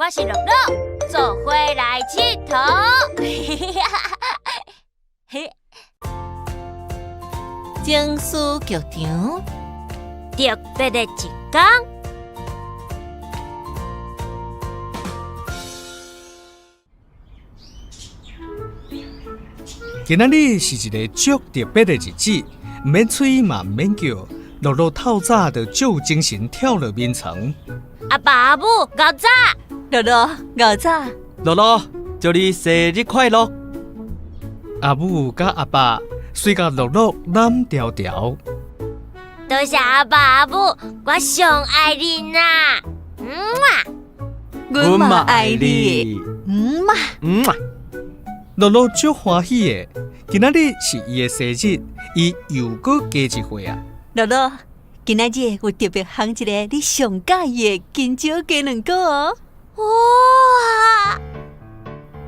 我是樂樂，做伙來𨑨迌。嘿，情思劇場，特別的一天。今仔日是一个足特別的日子，毋免催嘛，毋免叫，樂樂透早就足有精神跳落眠床。阿爸阿母，𠢕早！樂樂，𠢕早！樂樂，祝你生日快樂！阿母佮阿爸隨共樂樂攬牢牢。多謝阿爸阿母，我上愛恁啊！嗯嘛，阮嘛愛你。嗯嘛，嗯嘛。樂樂足歡喜的，今仔日是伊的生日，伊又閣加一歲啊！樂樂，今仔日有特別烘一个你上佮意的金蕉雞卵糕哦！哇！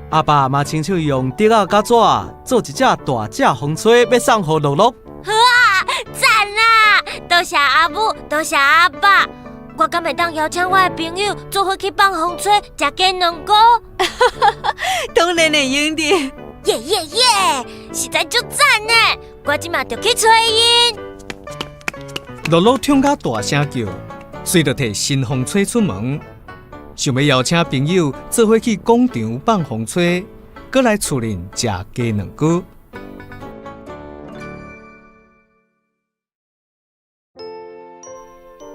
阿爸嘛親手用竹仔佮紙做一隻大隻風吹，欲送予樂樂。好啊，讚啊！多謝阿母，多謝阿爸，我敢會當邀請我的朋友做伙去放風吹，食雞卵糕？當然會用得。耶耶耶！實在足讚呢！我這馬就去揣𪜶。樂樂痛甲大聲叫，隨就提新風吹出門，想欲邀請朋友做伙去廣場放風吹，閣來厝裡食雞卵糕。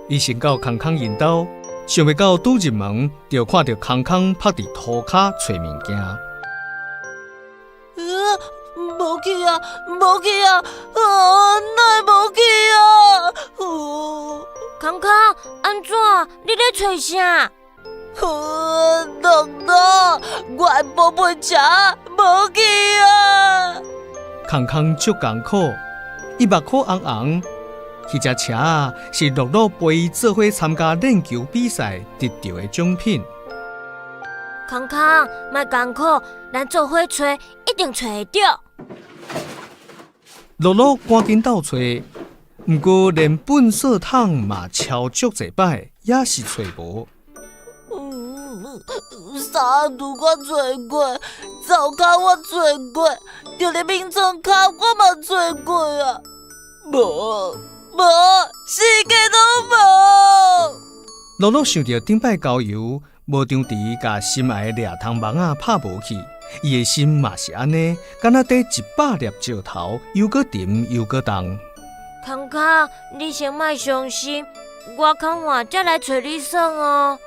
伊先到空空𪜶兜，想欲到拄入門，就看著空空趴佇塗跤揣物件。無去啊，無去啊！啊，哪會無去啊？空空，按怎？你咧揣啥？樂樂，我的寶貝車無去啊！空空足艱苦，伊目眶紅紅。彼隻車仔是樂樂陪伊做伙參加練球比賽得著的獎品。空空，莫艱苦，咱做伙揣，一定揣會著。樂樂趕緊鬥揣，毋過連糞掃桶嘛敲足濟擺，也是揣無。衫櫥我揣過，灶跤我揣過，就連眠床跤我嘛揣過啊，無無，四界攏無。樂樂想著頂擺郊遊，無張持共心愛的掠蟲網仔拍無去，伊的心嘛是按呢，敢若綴100粒石頭，又閣沉又閣重。空空，你先莫傷心，我較晚才來揣你耍哦。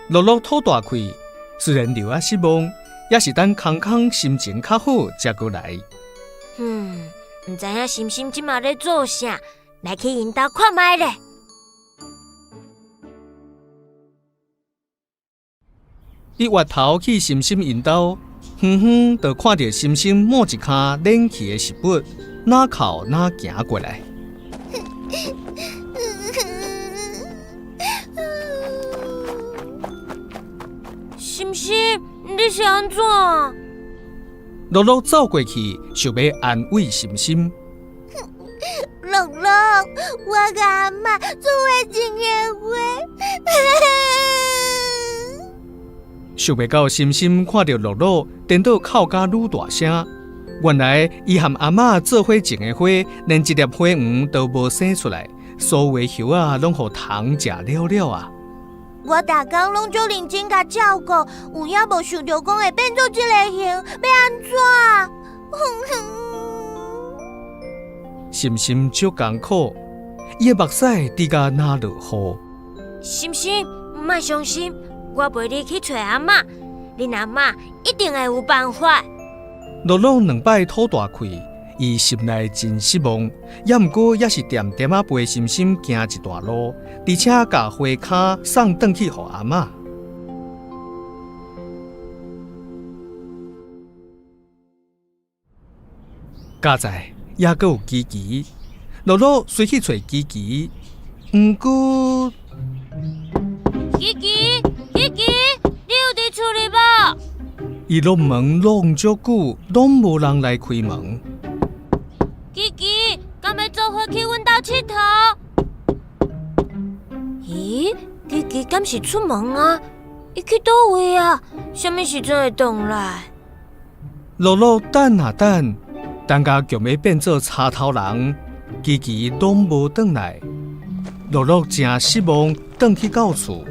樂樂吐大氣，雖然留仔失望，也是等空空心情較好才閣來。嗯，毋知影心心這馬咧做啥，來去𪜶兜看覓咧。伊越頭去心心𪜶兜，遠遠就看著心心抹一跤冷去的食物，哪哭哪行過來。心心，你是按怎？樂樂走過去，想欲安慰心心。樂樂，我佮阿嬤做伙種的花。想袂到心心看著樂樂，顛倒哭甲愈大聲。原來伊和阿嬤做伙種的花，連一粒花黃都無生出來，所有的葉仔攏予蟲食了了啊！我逐工攏足認真共照顧，有影無想著講會變做這個形，欲按怎？心心足艱苦，伊的目屎滴甲若落雨。心心，莫傷心，我陪你去揣阿嬤，恁阿嬤一定會有辦法。樂樂兩擺吐大氣，伊心內真失望，猶毋過也是恬恬仔陪心心行一段路，而且共花跤送轉去予阿嬤。佳哉，猶閣有琪琪，樂樂隨去揣琪琪，毋過琪琪，琪琪，你有佇厝裡無？伊挵門挵足久，攏無人來開門。琪琪，敢欲做伙去阮兜𨑨迌？咦，琪琪敢是出門啊？伊去佗位啊？啥物时阵會轉來？樂樂等啊等，等甲強欲變做柴頭人，奇奇攏無轉來。樂樂誠失望，轉去到厝。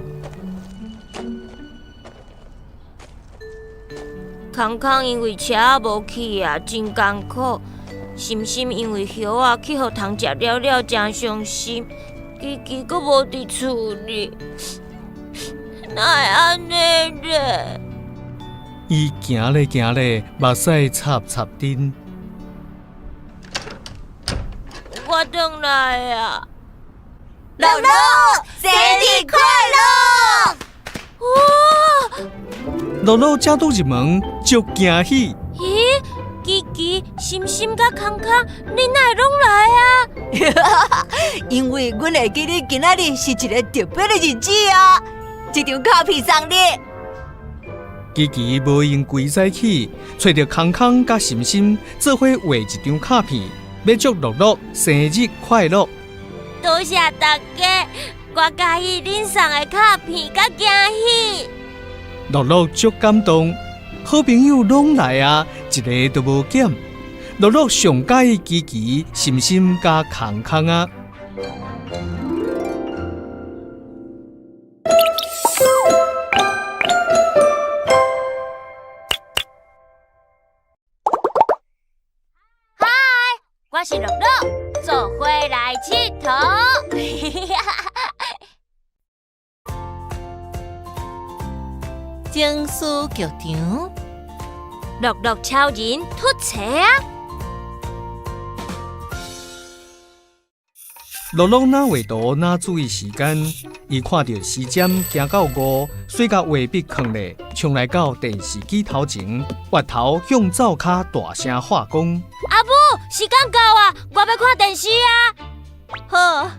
康康因為車仔無去啊，真艱苦。心心因為葉仔去予蟲食了了，誠傷心。奇奇閣無佇厝裡，哪會按呢咧？伊行咧行咧，目屎插插陣。我轉來啊！樂樂，生日快樂！哇！樂樂才拄入門，足驚喜。咦，奇奇、心心佮康康，恁哪會攏來啊？因為阮會記得今仔日是一个特別的日子啊！這張卡片送你。奇奇無閒規早起，揣著康康佮心心做伙畫一張卡片，欲祝樂樂生日快樂。多謝大家，我佮意恁送的卡片佮驚喜。樂樂足感動，好朋友攏來啊，一个都無減。樂樂上佮意奇奇、心心佮康康啊。嗨，我是樂樂，做伙來𨑨迌。情緒劇場，樂樂超人出冊啊！樂樂哪畫圖哪注意時間，伊看著時針行到5，隨共畫筆囥咧，衝來到電視機頭前，越頭向灶跤大聲喊講：阿母，時間到啊，我欲看電視啊！好，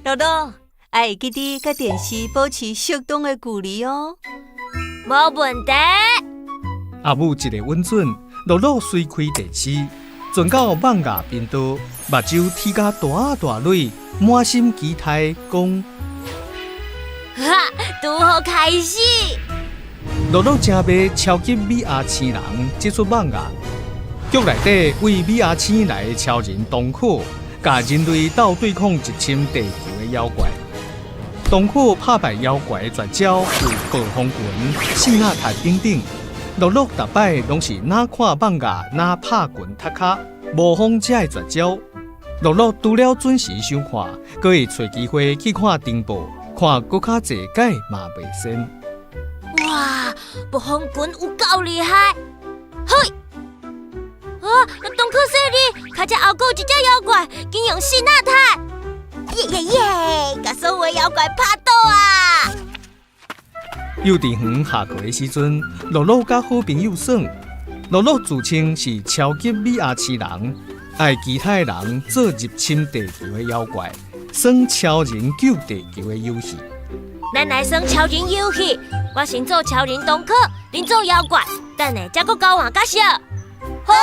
樂樂，愛會記得佮電視保持適當的距離哦。無問題。阿母一个允准，樂樂隨開電視，轉到艋舺頻道，目睭啼甲大大蕊，滿心期待，講：哈，拄好開始。樂樂誠迷超級米亞星人這齣艋舺，劇內底為米亞星來的超人東可，共人類鬥對抗入侵地球的妖怪。東可拍敗妖怪的絕招有暴風拳、四納塔等等。樂樂逐擺攏是哪看艋舺哪拍拳踢跤，模仿這个絕招。樂樂除了準時收看，閣會揣機會去看重播，看閣較濟擺嘛袂仙。哇，暴風拳有夠厲害！嘿，啊，東可細膩，跤脊後閣有一隻妖怪，緊用四納塔！耶耶耶！共所有妖怪拍倒啊！幼稚園下課的時陣，樂樂佮好朋友耍。樂樂自稱是超級米亞星人，愛其他的人做入侵地球的妖怪，耍超人救地球的遊戲。咱來耍超人遊戲，我先做超人東可，恁做妖怪，等下才閣交換角色。好。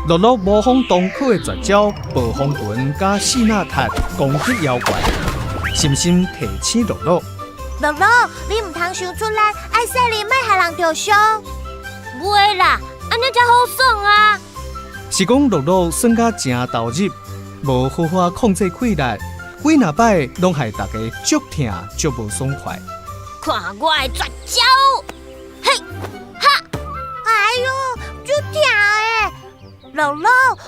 樂樂模仿東可的絕招，暴風拳佮四納塔攻擊妖怪。心心提醒樂樂：樂樂，你毋通傷出力，愛細膩，莫予人著傷。袂啦，按呢才好耍啊。是講樂樂耍甲誠投入，無好好控制氣力，幾若擺攏害大家足疼足無爽快。看我的絕招！嘿，哈！哎喲，足疼的！樂樂，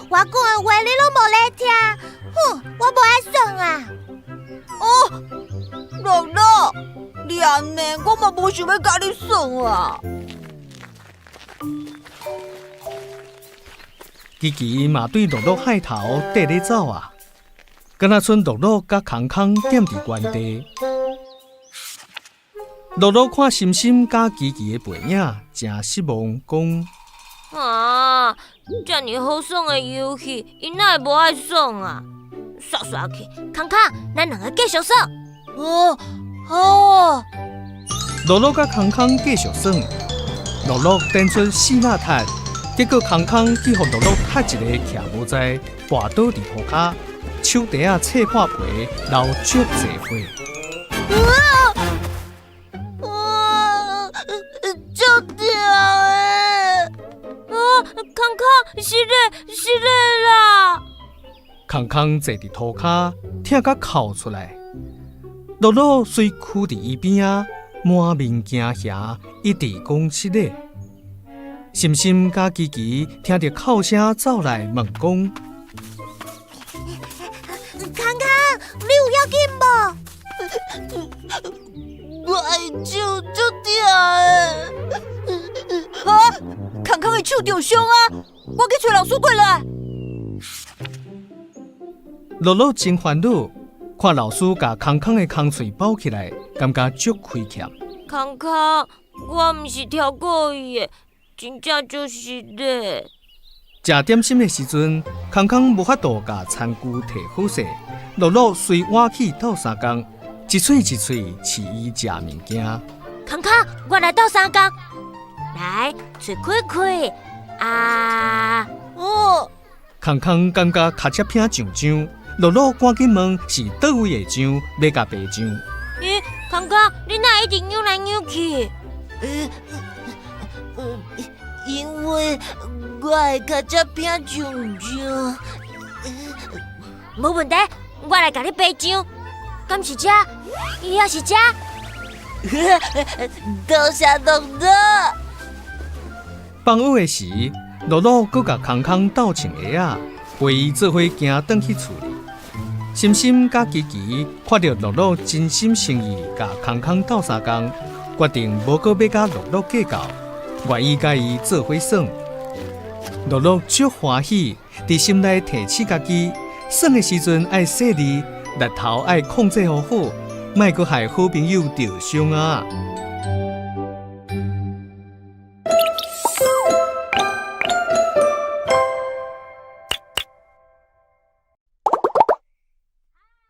我講的話你攏無咧聽，哼，我無愛耍啊！哦，樂樂，你按呢，我嘛無想欲佮你耍啊！奇奇嘛對樂樂害頭綴咧走啊，敢若賰樂樂佮康康踮佇原地。樂樂看心心佮奇奇的背影，誠失望，講：啊，遮爾好耍的遊戲，𪜶哪會無愛耍啊？煞煞去，康康，咱兩个繼續耍。哦，好。樂樂佮康康繼續耍，樂樂展出四納塔，結果康康去予樂樂踢一个徛無在，跋倒佇塗跤，手蹄仔切破皮，流足濟血。失禮，失禮啦！康康坐佇塗跤，疼甲哭出來。樂樂隨趺佇伊邊仔，滿面驚嚇，一直講失禮。心心佮琪琪聽著哭聲走來問講：康康，你有要緊無？我的手足疼的。啊！康康的手著傷啊！我去揣老師過來。樂樂真煩惱，看老師共康康的空喙包起來，感覺足虧欠。康康，我毋是超故意的，真正足失禮。食點心的時陣，康康無法度共餐具提好勢，樂樂隨倚去鬥相共，一喙一喙試伊食物件。康康，我來鬥相共，來，喙開開，啊！哦，康康感覺尻脊骿上張，樂樂趕緊問是佗位的醬，欲共白醬。咦，康康，你哪會一直扭來扭去？因為我的尻脊骿上張。無問題，我來共你白醬。敢是這？抑是這？多謝樂樂。放學的時，樂樂閣共康康鬥穿鞋仔，陪伊做伙行轉去厝裡。心心佮琪琪看著樂樂真心誠意共康康鬥相共，決定無閣欲佮樂樂計較，願意佮伊做伙耍。樂樂足歡喜，佇心內提醒家己，耍的時陣愛細膩，力頭愛控制予好，莫閣害好朋友著傷啊！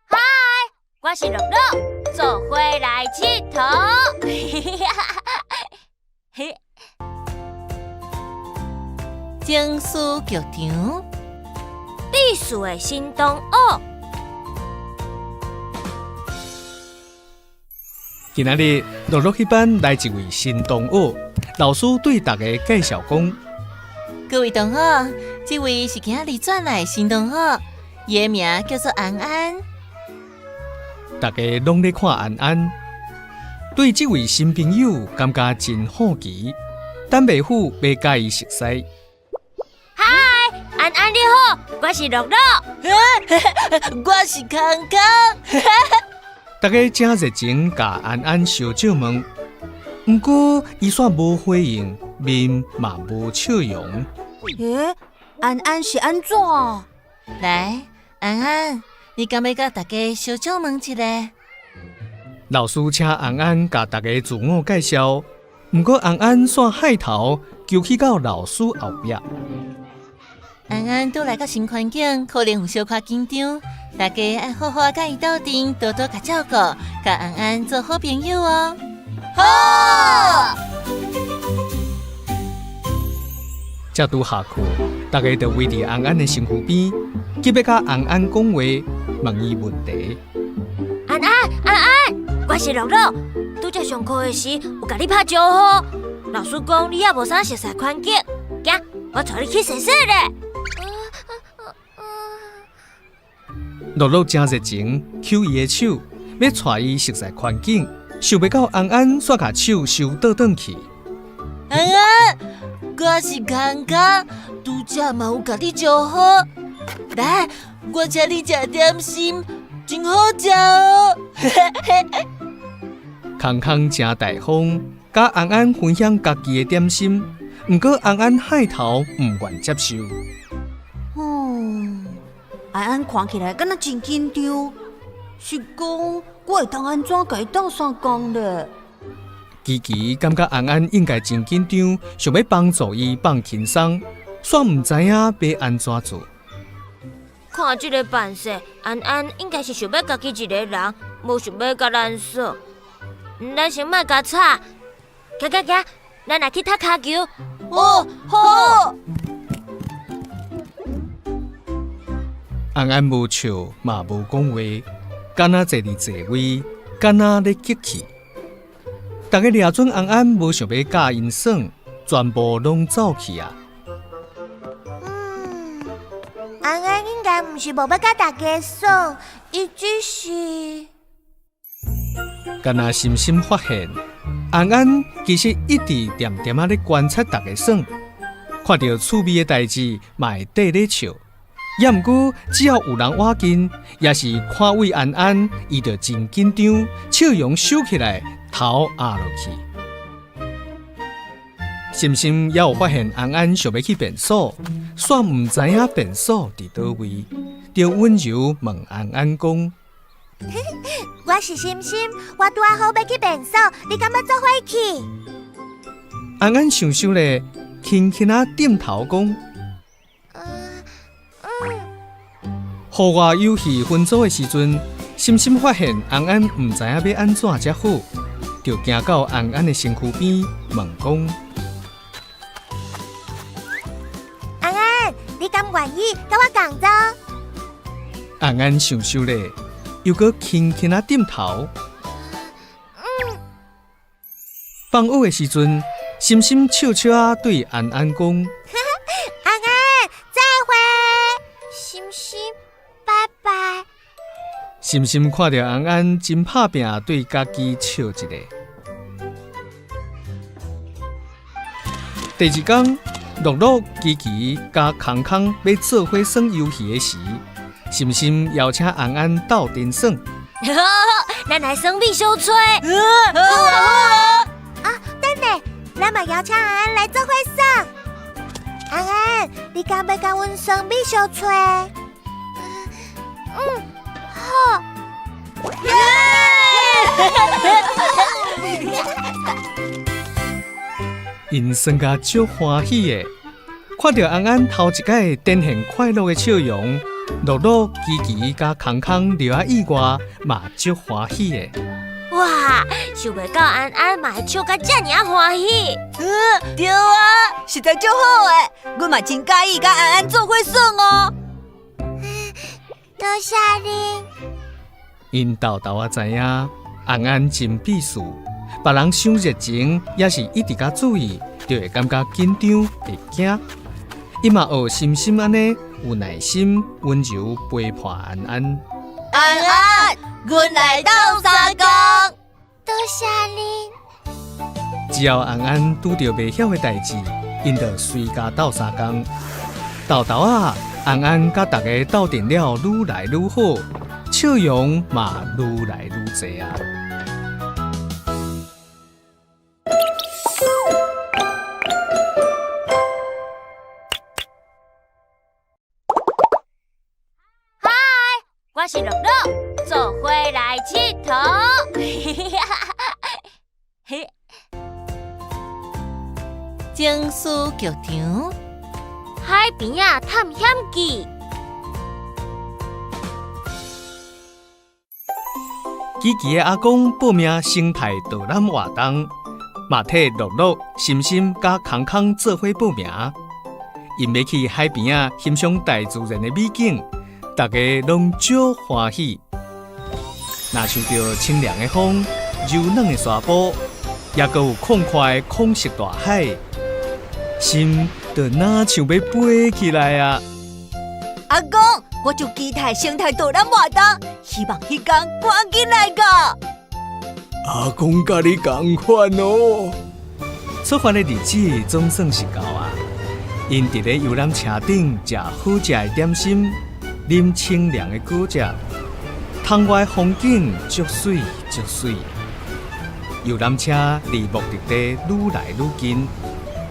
嗨，我是樂樂，做伙來𨑨迌。情思劇場，必輸的新同學。今仔日樂樂彼班來一位新同學，老師對大家介紹講：各位同學，這位是今仔日轉來的新同學，伊的名叫做安安。大家攏咧看安安，對這位新朋友感覺真好奇，等袂赴欲共伊熟似。嗨，安安你好，我是樂樂，我是康康。大家真熱情，共安安相借問，毋過伊煞無回應，面嘛無笑容。欸，安安是按怎？來，安安，你敢欲共大家相借問一下？老師請安安共大家自我介紹，毋過安安煞害頭，勼去到老師後壁。安安拄來到新環境，可能有小可緊張，大家愛好好佮伊鬥陣，多多共照顧，共安安做好朋友哦。好。才拄下課，大家就圍佇安安的身軀邊，急欲佮安安講話，問伊問題。安安，安安，我是樂樂，拄才上課的時有共你拍招呼，老師講你猶無啥熟似環境，行，我帶你去踅踅咧。樂樂真熱情，搝伊的手，欲帶伊熟似環境，想袂到安安煞共手收倒轉去。安安，我是康康，拄才嘛有共你招呼。來，我請你食點心，真好食哦。康康真大方，佮安安分享家己的點心，毋過安安害頭毋願接受。安安看起來敢若真緊張，是講我會當按怎共伊鬥相共咧？琪琪感覺安安應該真緊張，想欲幫助伊放輕鬆，煞毋知影欲按怎做。看這个扮勢，安安應該是想欲家己一个人，無想欲佮咱耍。咱先莫共吵，行行行，咱來去踢跤球。哦，好。安安無笑，嘛無講話，敢若坐佇座位，敢若咧激氣。大家掠準安安無想欲佮𪜶耍，全部攏走去啊！來毋是無欲佮大家耍，伊只是…… 敢若心心發現，安安其實一直恬恬仔咧觀察大家耍，看著趣味的代誌嘛會綴咧笑。也毋過，只要有人倚近，抑是看位安安，伊就真緊張，笑容收起來，頭壓落去。心心也有發現安安想欲去便所，煞毋知影便所佇佗位，就溫柔問安安講：我是心心，我拄仔好欲去便所，你敢欲做伙去？安安想想咧，輕輕仔點頭講。戶外遊戲分組的時陣，心心發現安安毋知影欲按怎才好，就行到安安的身軀邊問講：安安，你敢願意佮我仝組？安安想想咧，又閣輕輕仔點頭。放學的時陣，心心笑笑仔對安安講：安安，再會。心心，拜拜。心心看著安安真拍拚，對家己笑一下。第二工，樂樂、琪琪佮康康欲做伙耍遊戲的時，心心邀請安安鬥陣耍。咱來耍秘書吹。啊，等下，咱嘛邀請安安來做伙耍。安安，你敢欲佮阮耍秘書吹？嗯，好。耶！𪜶耍甲足歡喜的，看著安安頭一擺展現快樂的笑容，樂樂、琪琪佮康康著仔意外，嘛足歡喜的。哇，想袂到安安嘛會笑甲遮爾仔歡喜。對啊，實在足好的，阮嘛真佮意佮安安做伙耍哦。多謝恁。𪜶沓沓仔知影，安安真鄙視，別人傷熱情，抑是一直共注意，就會感覺緊張、會驚。伊嘛學心心按呢，有耐心、溫柔陪伴安安。安安，阮來鬥相共。多謝恁。只要安安拄著袂曉的代誌，𪜶就隨共鬥相共。沓沓仔，安安佮大家鬥陣了，愈來愈好，笑容嘛愈來愈濟啊！嗨，我是樂樂，做伙來𨑨迌。嘿，情思劇場，海邊仔探險記。琪琪的阿公報名生態導覽活動，嘛替樂樂、心心佮康康做伙報名。𪜶欲去海邊仔欣賞大自然的美景，大家攏足歡喜。若想著清涼的風、柔軟的沙埔，抑閣有曠闊的空色大海，心就若像欲飛起來啊！阿公，我就期待生態導覽活動，希望彼天趕緊來到。阿公佮你仝款哦。出發的日子總算是到啊！𪜶佇咧遊覽車頂食好食的點心，啉清涼的果汁，窗外風景足媠足媠。遊覽車離目的地愈來愈近，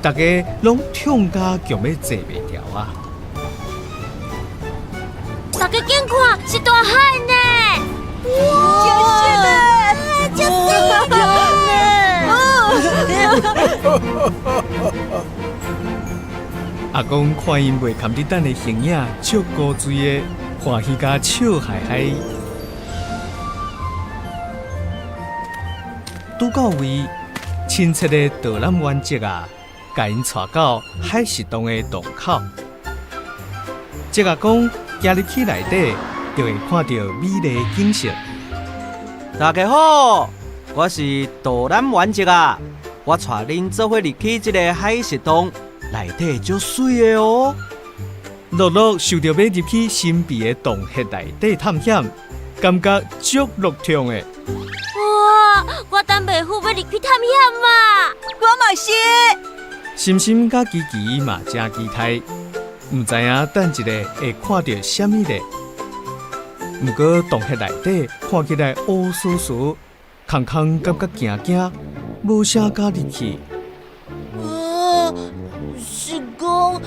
大家攏痛甲強欲坐袂牢啊！大家緊看，是大海呢！哇，真媠呢！真媠呢！阿公看𪜶袂堪得等的形影，足古錐的，歡喜甲笑嘻嘻。拄到位，親切的導覽員叔仔，共𪜶帶到海蝕洞的洞口。叔仔講，行入去內底，就會看著美麗景色。大家好，我是導覽員叔仔，我帶恁做伙入去這个海蝕洞，內底足媠的哦。樂樂想著欲入去神秘的洞穴內底探險，感覺足樂痛的。哇！我等袂赴欲入去探險啊！我嘛是。心心佮琪琪嘛誠期待，毋知影等一下會看著啥物咧。毋過洞穴內底看起來烏趖趖，康康感覺驚驚，無啥敢入去。是講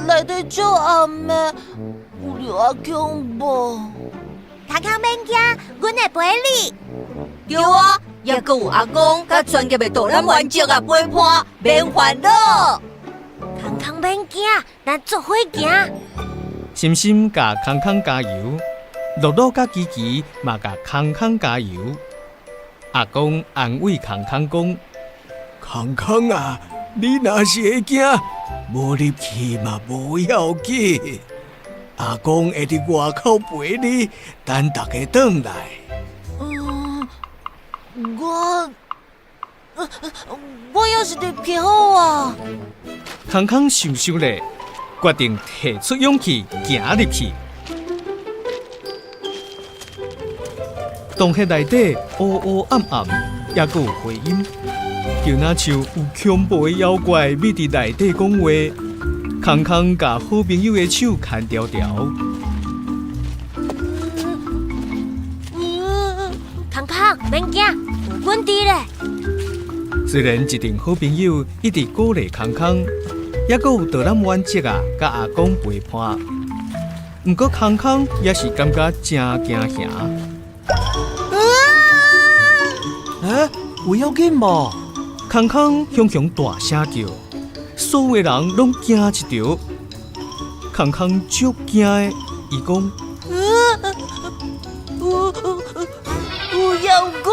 內底足暗的，有著較恐怖。康康免驚，阮會陪你。對啊，猶閣有阿公佮專業的導覽員叔啊陪伴，免煩惱。康康免驚，咱做伙行。心心共康康加油，樂樂佮琪琪嘛共康康加油。阿公安慰康康講：康康啊，你若是會驚，無入去嘛無要緊。阿公會佇外口陪你，等大家轉來。我猶是入去好啊。康康想想咧，決定提出勇氣行入去。洞穴內底烏烏暗暗，猶閣有回音，就若像有恐怖的妖怪覕佇內底講話。康康共好朋友的手牽牢牢。康康免驚，有阮佇咧。雖然一陣好朋友一直鼓勵康康，猶閣有導覽員叔啊佮阿公陪伴，毋過康康也是感覺誠驚嚇。有要緊無？康康雄雄大聲叫，所有的人攏驚一趒。康康足驚的，伊講：有妖怪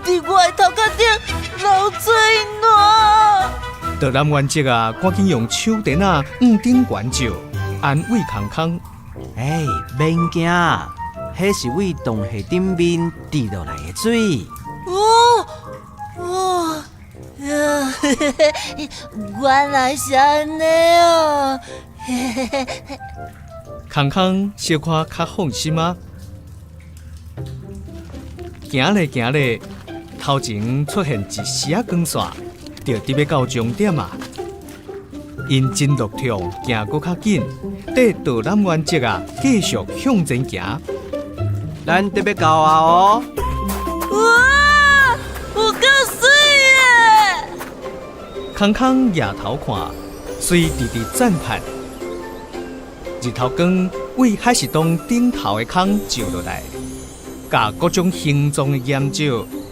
佇我的頭殼頂流水涎。導覽員叔啊，趕緊用手電仔向頂懸照，安慰康康。欸，免驚，彼是對洞穴頂面滴落來的水。哦，哇，原來是按呢哦。康康小可較放心啊。行咧行咧，頭前出現一絲仔光線，就佇欲到終點啊！𪜶真樂痛，行閣較緊，綴導覽員叔啊，繼續向前行。咱得欲到啊哦！哇，有夠媠的！康康抬頭看，隨直直讚嘆。日頭光對海蝕洞頂頭的空照落來，共各種形狀的岩石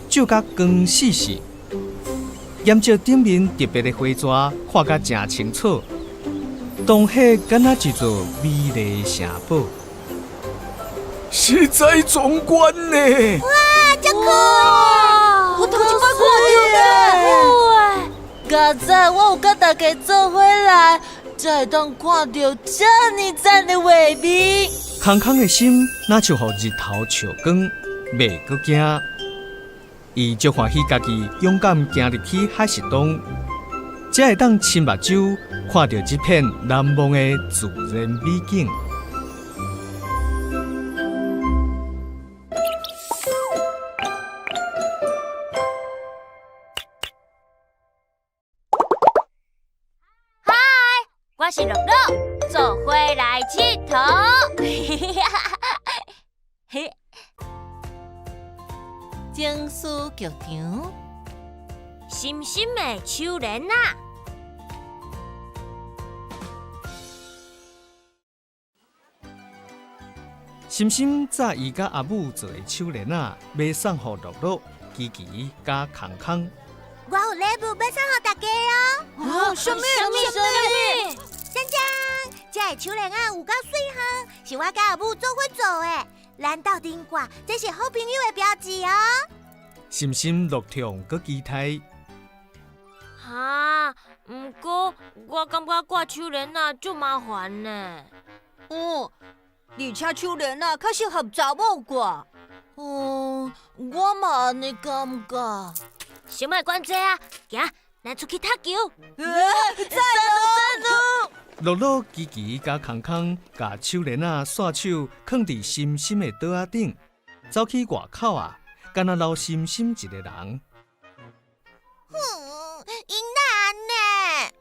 照甲光四四。岩石頂面特別的花蛇看甲誠清楚，洞穴敢若一座美麗城堡。實在壯觀呢！哇，遮酷的！我頭一擺看著咧。佳哉我有佮大家做伙來，才會當看著遮爾讚的畫面。康康的心若像予日頭照光，袂閣驚。伊足歡喜家己勇敢行入去海蝕洞，才會當親目睭看著這片難忘的自然美景。嗨，我是樂樂，做伙來𨑨迌。情緒劇場，心心的手鏈仔。心心紮伊佮阿母做的手鏈仔，欲送予樂樂、琪琪佮康康。我有禮物欲送予大家哦！哦，啥物？啥物？啥物？鏘鏘，這个手鏈仔有夠媠哈，是我佮阿母做伙做的。咱鬥陣掛，這是好朋友的標誌哦。心心樂痛閣期待。哈，毋過我感覺掛手鏈仔足麻煩呢。嗯，而且手鏈仔較適合查某掛。嗯，我嘛按呢感覺。先莫管這啊，行，咱出去踢球。讚哦讚哦！樂樂、琪琪佮康康，共手鏈仔紲手囥佇心心的桌仔頂，走去外口啊，干焦留心心一个人。哼，𪜶哪按呢？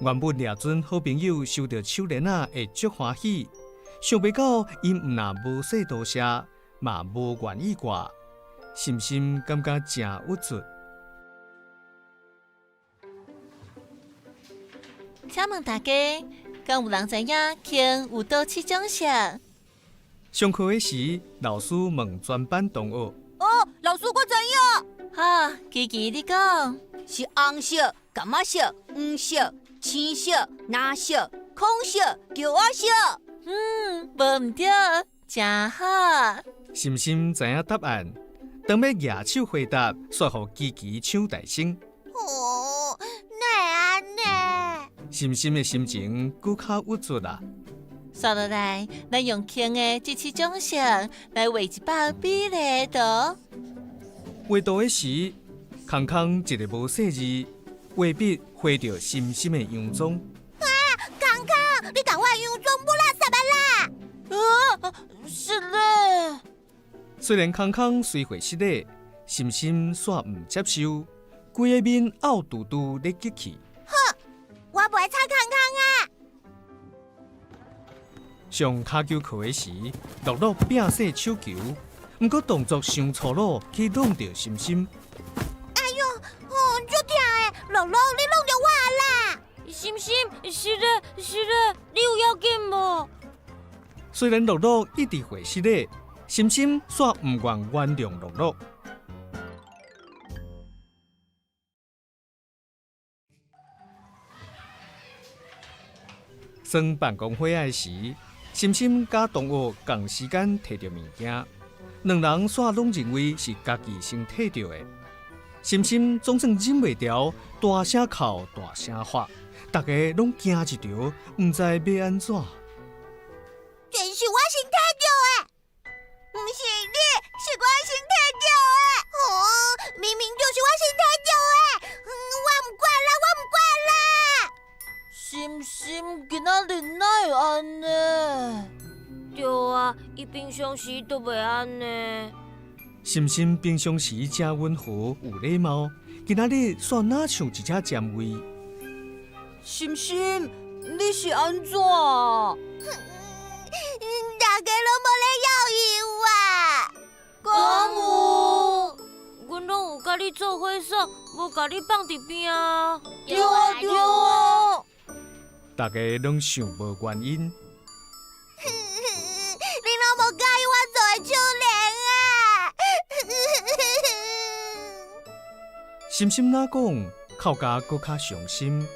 原本掠準好朋友收著手鏈仔會足歡喜，想袂到𪜶毋但無說多謝，嘛無願意掛，心心感覺誠鬱卒。請問大家，敢有人知影鰭有佗七種色？上課的時，老師問全班同學。哦，老師我知影。好，琪琪你講。是紅色、柑仔色、黃色、青色、藍色、孔色、轎仔色。嗯，無毋對，誠好。心心知影答案，當欲舉手回答，煞予琪琪搶大先。哦，哪會按呢？心心的心情閣較鬱卒啦。煞落來，咱用鰭的這七種色來畫一幅美麗的圖。畫圖的時，康康一個無細膩，畫筆畫著心心的洋裝。啊，康康，你共我的洋裝抹垃圾啊啦！啊，失禮。雖然康康隨會失禮，心心煞毋接受，規個面漚嘟嘟咧激氣。哼，我袂睬康康啊！上跤球課的時，樂樂拚勢手球，毋過動作傷粗魯，去弄著心心。哎喲，足疼的！樂樂，你弄著我啦！心心，失禮，失禮，你有要緊無？雖然樂樂一直會失禮，心心煞毋願原諒樂樂。算辦公火仔的時，心心佮同學仝時間提著物件，兩人煞攏認為是家己先提著的。心心總算忍袂牢，大聲哭，大聲喊，逐家攏驚一著，毋知欲按怎。這是我先提著的，毋是你，是我先提著的。哦，明明就是我先提著的，我毋管啦，我毋管啦。心心今仔日哪會按呢？對啊，伊平常時都袂按呢。心心平常時誠溫和有禮貌，今仔日煞若像一隻尖蝮。心心，你是按怎啊？大家攏無咧要伊我。敢有？阮攏有佮你做伙耍，無共你放佇邊啊。對啊對啊。大家攏想無原因。你攏無佮意我做的手鏈啊！心心若講，哭甲閣較傷心。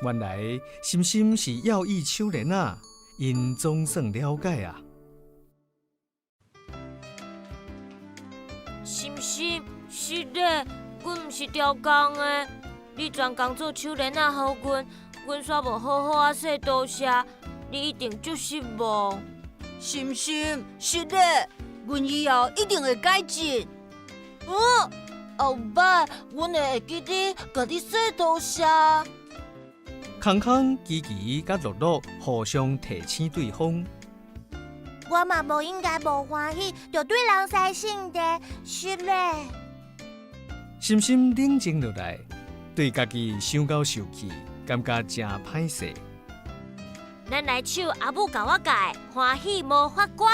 原來心心是要伊手鏈仔，𪜶總算了解啊。心心，失禮，阮毋是刁工的，你專工做手鏈仔予阮，阮煞無好好仔說多謝，你一定足失望。心心，失禮，阮以後一定會改進。嗯，後擺阮會會記得共你說多謝。康康、琪琪佮樂樂互相提醒對方。我嘛無應該無歡喜，就對人師性地失禮。心心冷靜落來，對家己傷夠受氣，感覺誠歹勢。咱來唱阿母教我教的歡喜魔法歌。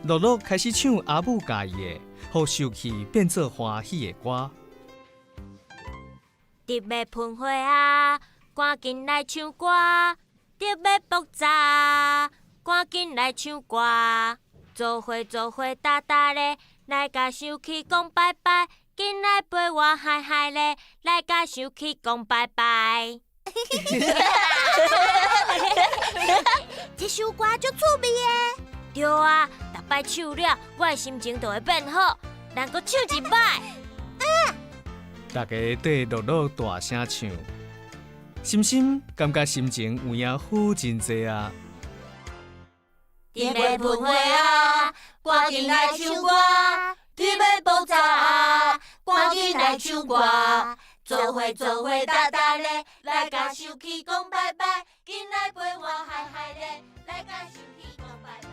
樂樂開始唱阿母教伊的，予受氣變做歡喜的歌。得欲噴火啊，趕緊來唱歌！得欲爆炸，趕緊來唱歌！做伙做伙噠噠咧，來共受氣講拜拜！緊來陪我嗨嗨咧，來共受氣講拜拜！這首歌足趣味的。對啊，逐擺唱了，我的心情就會變好。咱閣唱一擺。大家對樂樂大聲唱，心心感覺心情有影好真濟啊！得欲噴火啊，趕緊來唱歌！得欲爆炸啊，趕緊來唱歌！做伙做伙哒哒咧，來共受氣講拜拜，緊來陪我嗨嗨咧，來共受氣講拜拜。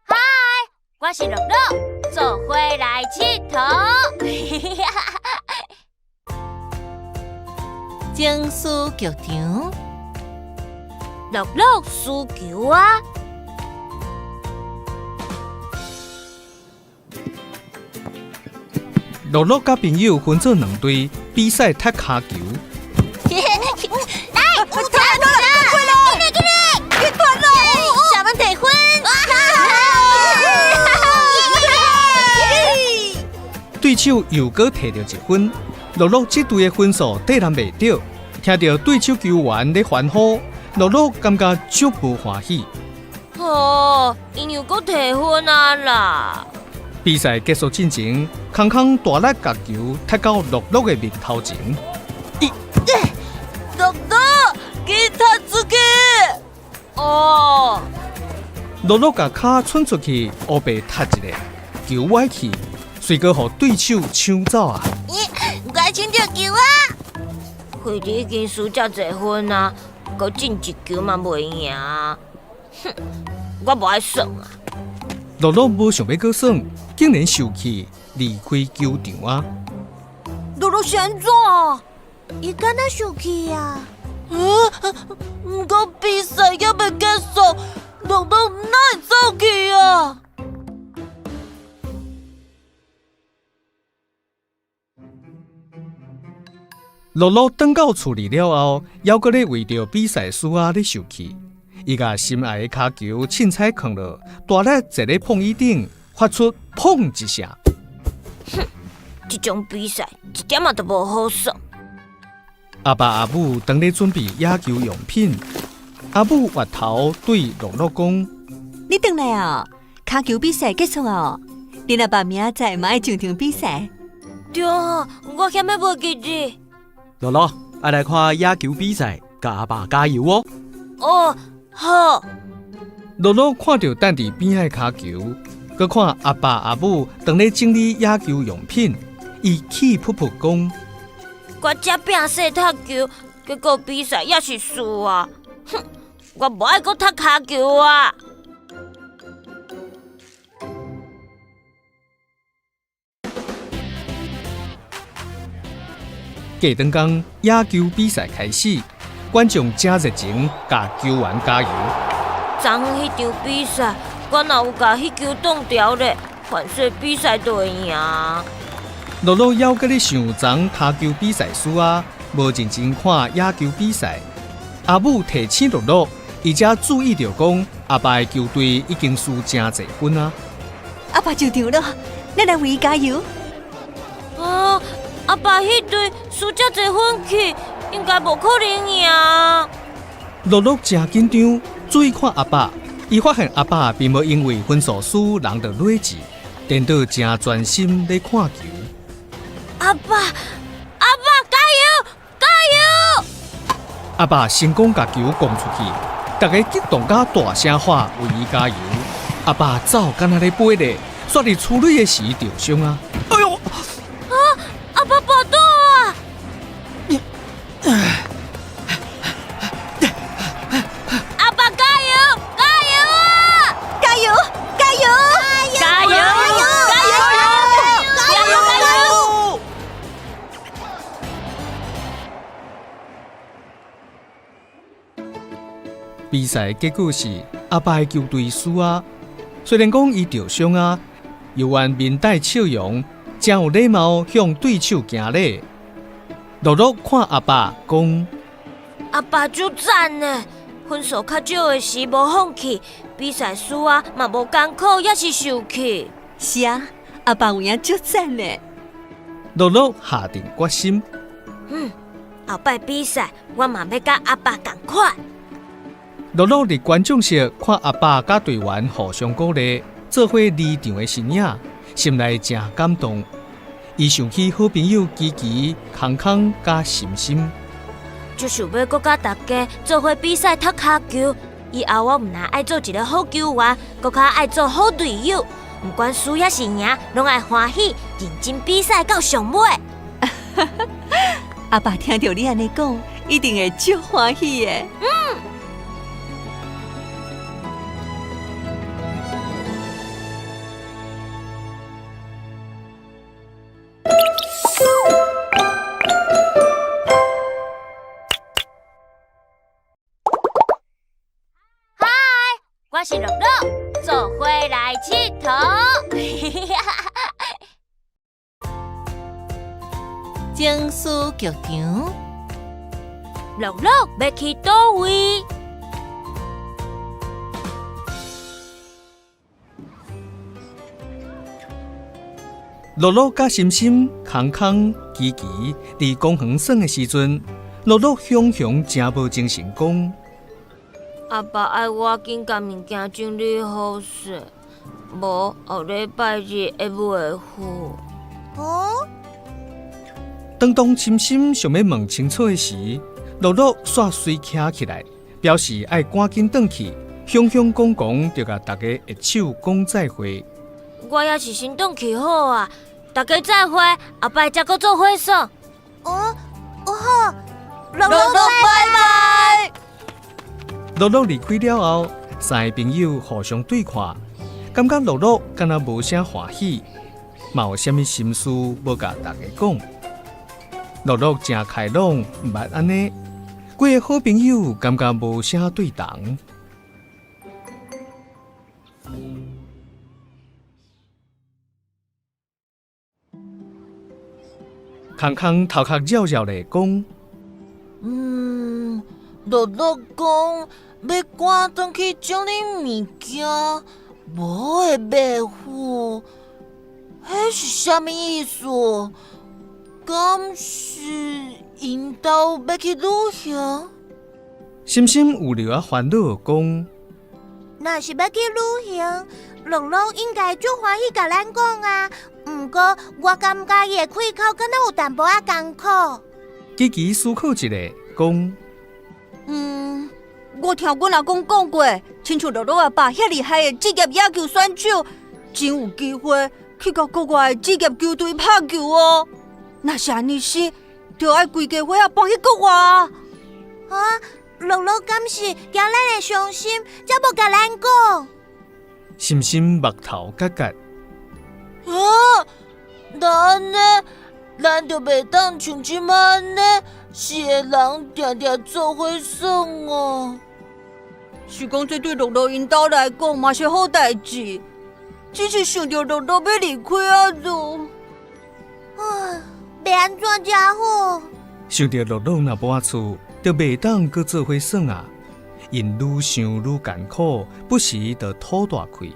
嗨，我是樂樂，做伙來𨑨迌。情緒劇場，樂樂輸球啊！樂樂佮朋友分做兩隊比賽踢跤球。來，有踢到啦！快來，緊來，緊來，小們得分！對手又閣摕著一分，樂樂這隊的分數綴人袂著。聽著對手球員咧歡呼，樂樂感覺足無歡喜。哦，𪜶又閣提分啊啦！比賽結束進前，康康大力共球踢到樂樂的面頭前。樂樂，緊踢出去！哦，樂樂共跤伸出去，烏白踢一下，球歪去，隨閣予對手搶走啊！咦，我搶著球啊！費兒已經輸遮濟分啊，閣進一球嘛袂贏。哼，我無愛耍啊！樂樂無想欲閣耍，竟然受氣離開球場啊！樂樂是按怎？伊敢若受氣啊？毋過比賽猶未結束，樂樂哪會走去啊？樂樂轉到厝裡了後，猶閣咧為著比賽輸啊咧受氣。伊共心愛的跤球凊彩囥落，大力坐咧碰椅頂，發出砰一聲。哼，這種比賽一點仔都無好耍。阿爸阿母當咧準備野球用品，阿母越頭對樂樂講：你轉來哦，跤球比賽結束哦，恁阿爸明仔載嘛愛上場比賽。對啊，我險欲袂記得。樂樂，愛來看野球比賽，共阿爸加油哦！哦，好。樂樂看著等佇邊仔的跤球，閣看阿爸阿母當咧整理野球用品，伊氣噗噗講：我遮拼勢踢球，結果比賽也是輸啊！哼，我無愛閣踢跤球啊！過轉工，野球比賽開始，觀眾誠熱情，共球員加油。昨昏彼場比賽，我若有共彼球擋牢咧，反勢比賽就會贏。樂樂猶閣咧想昨昏跤球比賽輸啊，無認真看野球比賽。阿母提醒樂樂，伊才注意著講，阿爸的球隊已經輸誠濟分啊。阿爸上場了，咱來為伊加油。啊！阿爸彼隊輸遮濟分去，應該無可能贏。樂樂誠緊張，注意看阿爸，伊發現阿爸並無因為分數輸人就劣志，顛倒誠專心咧看球。阿爸，阿爸加油，加油！阿爸成功共球攻出去，大家激動甲大聲喊為伊加油。阿爸走敢若咧飛咧，煞佇出壘的時著傷啊！哎喲！啊！阿爸跋倒啊！阿爸加油！加油啊！加油！加油！加油！加油！加油！加油！比賽結果是阿爸的球隊輸啊！雖然講伊著傷啊，猶原面帶笑容，誠有禮貌向對手行禮。樂樂看阿爸講：阿爸足讚呢，分數較少的時無放棄，比賽輸啊嘛無艱苦，也是受氣。是啊，阿爸有影足讚呢。樂樂下定決心。後擺比賽我嘛欲佮阿爸仝款。樂樂佇觀眾席看阿爸佮隊員互相鼓勵，做伙離場的身影，心內誠感動。伊想起好朋友琪琪、康康佮心心。足想欲閣佮大家做伙比赛踢跤球。以後我毋但愛做一个好球員，閣較愛做好隊友。毋管輸抑是贏，攏愛歡喜，認真比賽到上尾。阿爸聽著你按呢講，一定會足歡喜的。嗯。嗨，我是樂樂，做伙來𨑨迌。情绪劇場，樂樂欲去佗位？樂樂佮心心、康康、琪琪佇公園耍的時陣，樂樂雄雄誠無精神講：阿爸愛我緊共物件整理好勢，無後禮拜日會袂赴。哦？當當心心想欲問清楚的時，樂樂煞隨徛起來，表示愛趕緊轉去，雄雄講講就共大家握手講再會。我猶是先轉去好啊，大家再會，後擺才閣做伙耍。哦，好，樂樂拜拜。樂樂離開了後，三个朋友互相對看，感覺樂樂敢若無啥歡喜，嘛有啥物心事無共大家講。樂樂誠開朗，毋捌按呢，幾个好朋友感覺無啥對同。康康頭殼繞繞咧講：嗯，樂樂講欲趕轉去整理物件，無會袂赴，彼是啥物意思？敢是𪜶兜欲去旅行？心心有了仔煩惱講：若是欲去旅行，樂樂應該足歡喜共咱講啊。毋過我感覺伊的開口敢若有淡薄仔艱苦。琪琪思考一下，講：嗯，我聽阮阿公講過，親像樂樂阿爸遐厲害的職業野球選手，真有機會去共國外的職業球隊拍球哦。若是按呢是，就愛規家伙仔搬去國外啊！啊，樂樂敢是驚咱會傷心，才無共咱講。心心目頭結結。啊！那按呢，咱就袂當像這馬按呢，四个人定定做伙耍哦。是講這對樂樂𪜶兜來講嘛是好代誌，只是想著樂樂欲離開啊，就啊，欲按怎才好？想著樂樂若搬厝，就袂當閣做伙耍啊！𪜶愈想愈艱苦，不時就吐大氣。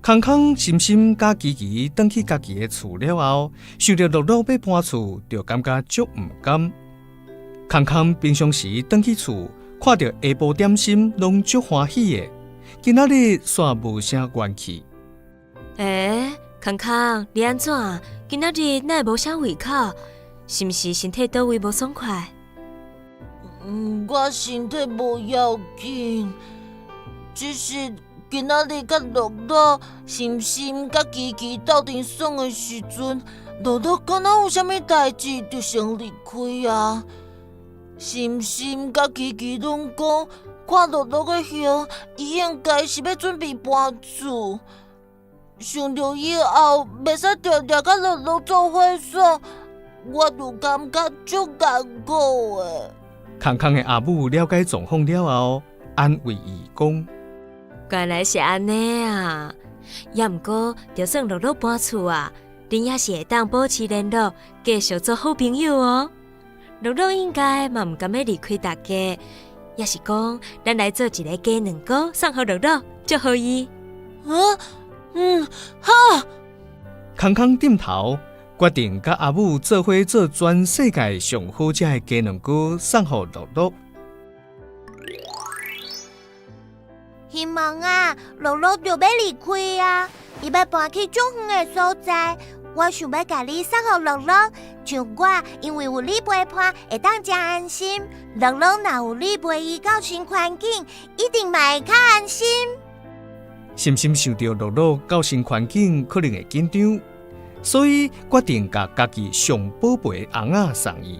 康康、心心佮琪琪轉去家己的厝了後，想著樂樂欲搬厝，就感覺足毋甘。康康平常時轉去厝，看著下晡點心攏足歡喜的，今仔日煞無啥元氣。欸，康康，你按怎？今仔日哪會無啥胃口？是毋是身體佗位無爽快？嗯，我身體無要緊，只是今仔日佮樂樂、心心佮琪琪鬥陣耍的時陣，樂樂敢若有啥物代誌就先離開啊。心心佮琪琪攏講，看樂樂的形，伊應該是欲準備搬厝。想著以後袂使定定佮樂樂做伙耍，我就感覺足艱苦的。康康的阿母了解狀況了後，安慰伊講：原來是按呢啊！猶毋過，就算樂樂搬厝啊，恁也是會當保持聯絡，繼續做好朋友哦。樂樂應該嘛毋甘欲離開大家，抑是講，咱來做一个雞卵糕送予樂樂，祝福伊。啊，嗯，好。康康點頭，決定佮阿母做伙做全世界上好食的雞卵糕送予樂樂。希望啊，樂樂就欲離開啊，伊欲搬去足遠的所在。我想欲共你送予樂樂，像我，因為有你陪伴，會當誠安心。樂樂若有你陪伊到新環境，一定嘛會較安心。心心想著樂樂到新環境可能會緊張，所以決定共家己上寶貝的尪仔送伊，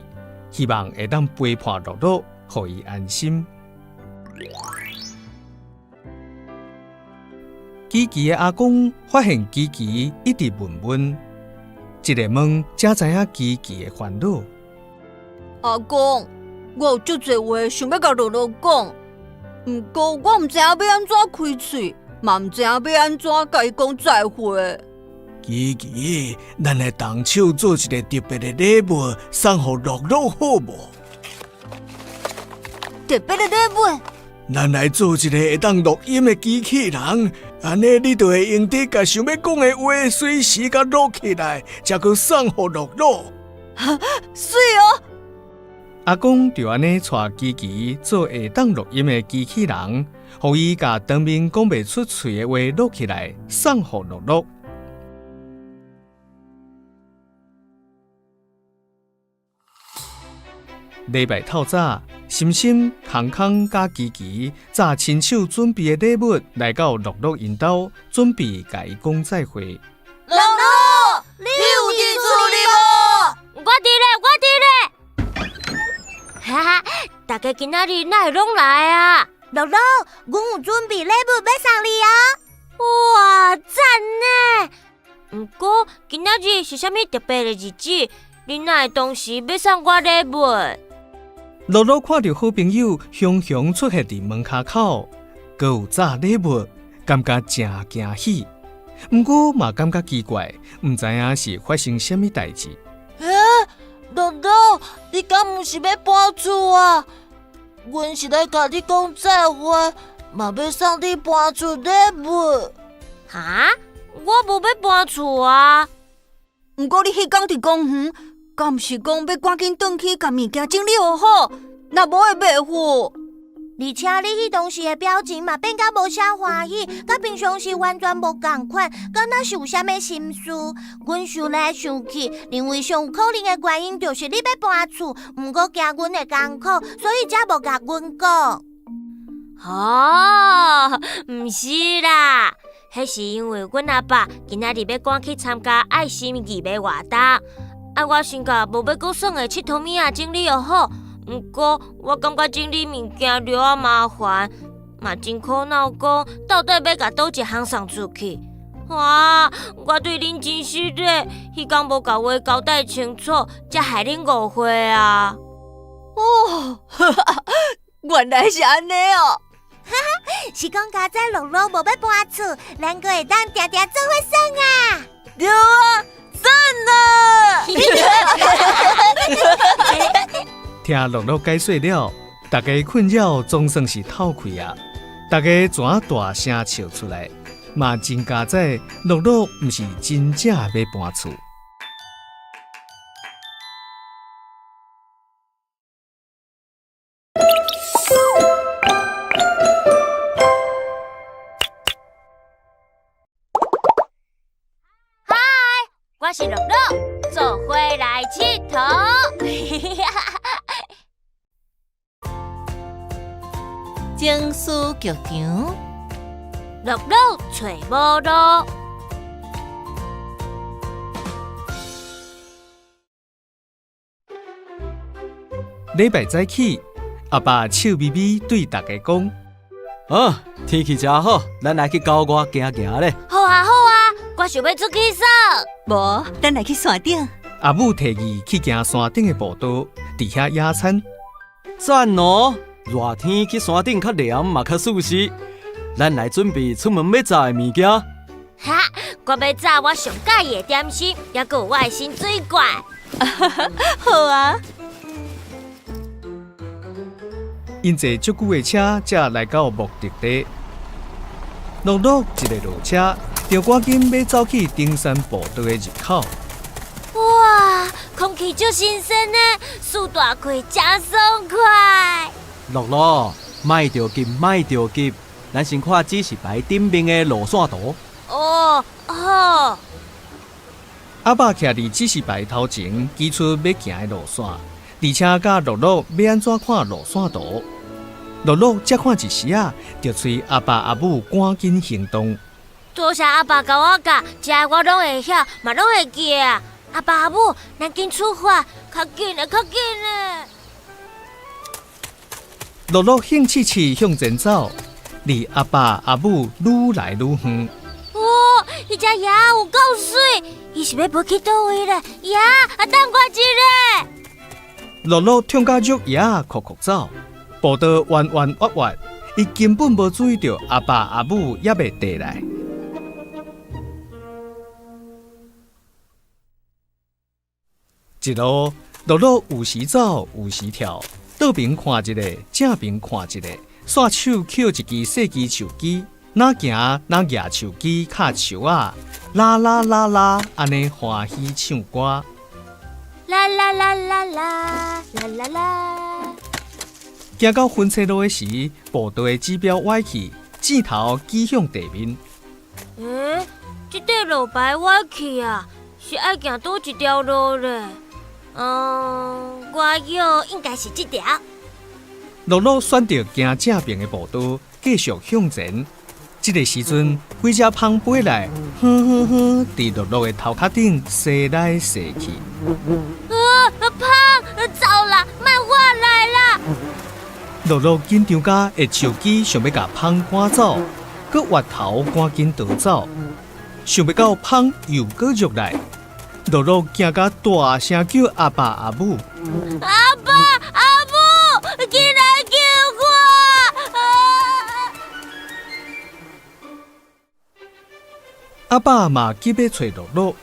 希望會當陪伴樂樂，予伊安心。琪琪的阿公發現琪琪一直悶悶，一个問才知影琪琪的煩惱。阿公，我有足濟話想欲共樂樂講，毋過我毋知影欲按怎開喙，嘛毋知影欲按怎共伊講再會。琪琪，咱來動手做一个特別的禮物，送予樂樂好無？特別的禮物？咱來做一个會當錄音的機器人，按呢你就會用得共想欲講的話隨時共錄起來，才閣送予樂樂。媠哦！阿公就按呢帶琪琪做會當錄音的機器人，予伊共當面講袂出喙的話錄起來，送予樂樂。禮拜透早，心心、康康佮琪琪早親手準備的禮物來到樂樂𪜶兜，準備共伊講再會。樂樂，你有佇厝裡無？我佇咧，我佇咧。哈哈，大家今仔日哪會攏來啊？樂樂，阮有準備禮物欲送你哦。哇，讚呢！毋過今仔日是啥物特別的日子？恁哪會當時欲送我禮物？樂樂看著好朋友雄雄出現佇門跤口，閣有紮禮物，感覺誠驚喜。毋過嘛感覺奇怪，毋知影是發生啥物代誌。欸，樂樂，你敢毋是欲搬厝啊？阮是來共你講再會，嘛欲送你搬厝禮物。哈？我無欲搬厝啊。毋過你彼工佇公園，敢毋是講欲趕緊轉去共物件整理予好，若無會袂赴。而且你彼當時的表情嘛變甲無啥歡喜，佮平常時完全無仝款，敢若是有啥物心事？阮想來想去，認為上有可能的原因就是你欲搬厝，毋過驚阮會艱苦，所以才無共阮講。哦，毋是啦，彼是因為阮阿爸今仔日欲趕去參加愛心義賣活動，啊，我先共無欲閣耍的𨑨迌物仔整理予好。毋過我感覺整理物件著仔麻煩，嘛真苦惱，講到底欲共佗一項送出去。啊！我對恁真失禮，彼工無共話交代清楚，才害恁誤會啊！哦，原來是按呢哦！哈哈，是講佳哉樂樂無欲搬厝，咱閣會當定定做伙耍啊！對啊，讚啊！聽樂樂解說了，大家困擾總算是透氣啊！大家全大聲笑出來，嘛真佳哉樂樂毋是真正欲搬厝。嗨，我是樂樂，做伙來𨑨迌。情緒劇場，樂樂揣無路。禮拜早起，阿爸笑眯眯對大家講：啊，天氣誠好，咱來去郊外行行咧。好啊好啊，我想欲出去耍。無，咱來去山頂。阿母提議去行山頂的步道，佇遐野餐。讚哦！熱天去山頂較涼嘛較舒適。咱來準備出門欲炸的物件。哈，我欲炸我上佮意的點心，猶閣有我的新水罐。好啊。𪜶坐足久的車，才來到目的地。樂樂一个落車，就趕緊欲走去登山步道的入口。哇，空氣足新鮮呢，舒大氣誠爽快。樂樂，莫著急，莫著急，咱先看指示牌頂面的路線圖。哦，好。好。阿爸徛佇指示牌头前，指出欲行的路线，而且教樂樂欲按怎看路線圖。樂樂才看一時仔，就催阿爸阿母趕緊行動。多謝阿爸共我教，這下我攏會曉，嘛攏會記得啊！阿爸阿母，咱緊出發，較緊嘞，較緊嘞！樂樂興刺刺向前走，離阿爸阿母愈來愈遠。哇，彼隻鴨有夠媠，伊是欲飛去佗位咧？鴨，啊，等我一下！樂樂痛甲約鴨哭哭走，步道彎彎彎彎，伊根本無注意著阿爸阿母猶未綴來。一路樂樂有時走，有時跳，倒爿看一下，正爿看一下，煞手抾一支細支樹枝，若行若舉樹枝敲樹仔，啦啦啦啦，按呢歡喜唱歌。啦啦啦啦啦啦啦啦。行到分岔路的時，步道的指標歪去，箭頭指向地面。欸，這塊路牌歪去啊，是愛行佗一條路咧？我臆應該是這條。樂樂選著行正爿的步道，繼續向前。這个時陣，幾隻蜂飛來，哼哼哼，佇樂樂的頭殼頂踅來踅去。啊！蜂，走啦，莫活來啦！樂樂緊張甲下樹枝想欲共蜂趕走，閣越頭趕緊逃走，想袂到蜂又閣入來。樂樂驚甲大聲叫阿爸阿母。阿爸阿母，緊來救我！阿爸嘛急欲揣樂樂，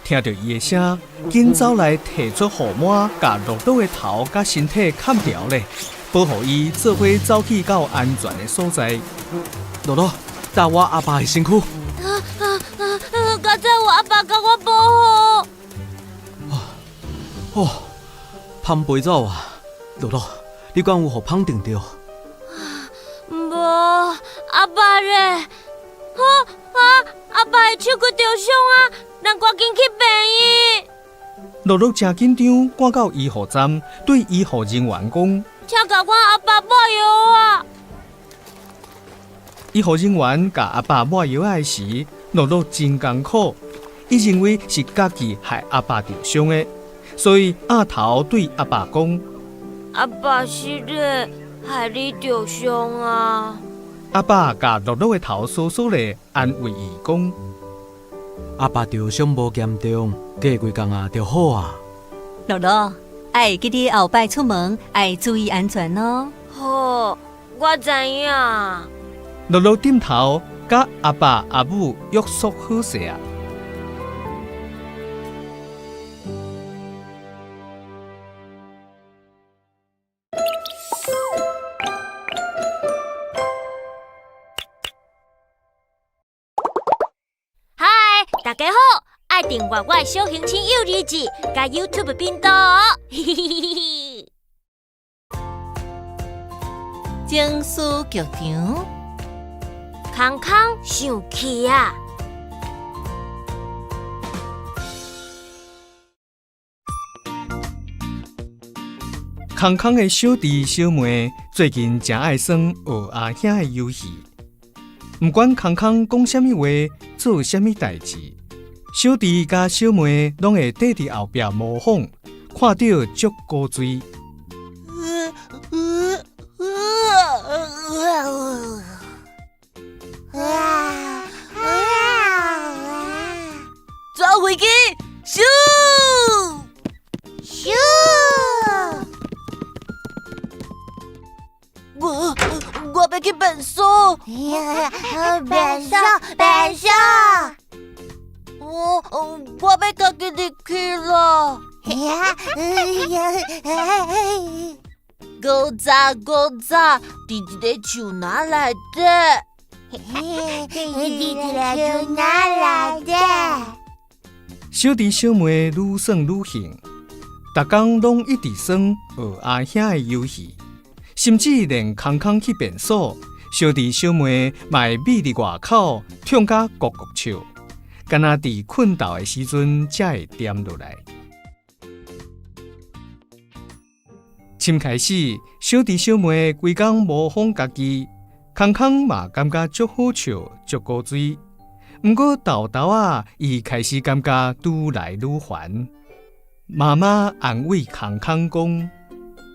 聽著伊的聲，緊走來提出雨帽，共樂樂的頭佮身體崁牢咧，保護伊做伙走去到安全的所在。樂樂，搭我阿爸的身軀。剛才有阿爸共我保護。哦，蜂飛走啊！樂樂，你敢有予蜂叮著？無，阿爸咧？啊啊！阿爸的手骨著傷啊，咱趕緊去病院。樂樂誠緊張，趕到醫護站，對醫護人員講：請共阮阿爸抹藥啊！醫護人員共阿爸抹藥仔的時，樂樂真艱苦，伊認為是家己害阿爸著傷的，所以壓頭對阿爸講：阿爸是咧害你著傷啊！阿爸共樂樂的頭梳梳咧，安慰伊講：阿爸著傷無嚴重，過幾工啊就好啊。樂樂，愛會記得後擺出門愛注意安全哦。好，我知影。樂樂點頭，佮阿爸阿母約束好勢啊。嗨，大家好，愛訂閱我的小行星幼兒誌，佮 YouTube 頻道哦。嘿嘿嘿嘿嘿。情緒劇場，康康生氣啊！康康的小弟小妹最近誠愛耍學阿兄的遊戲，毋管康康講啥物話，做啥物代誌，小弟佮小妹攏會綴佇後壁模仿，看著足古錐。抓飛機，咻咻！我欲去便所。便所，便所。我欲家己入去啦。古早古早，佇一个樹林內底。佇一个樹林內底。小弟小妹愈耍愈興，逐工攏一直耍學阿兄的遊戲，甚至連康康去便所，小弟小妹嘛會覕佇外口，痛甲咕咕笑，敢若佇睏覺的時陣才會恬落來。深開始，小弟小妹規工模仿家己，康康嘛感覺足好笑、足古錐。毋過沓沓仔，伊開始感覺愈來愈煩。媽媽安慰康康講：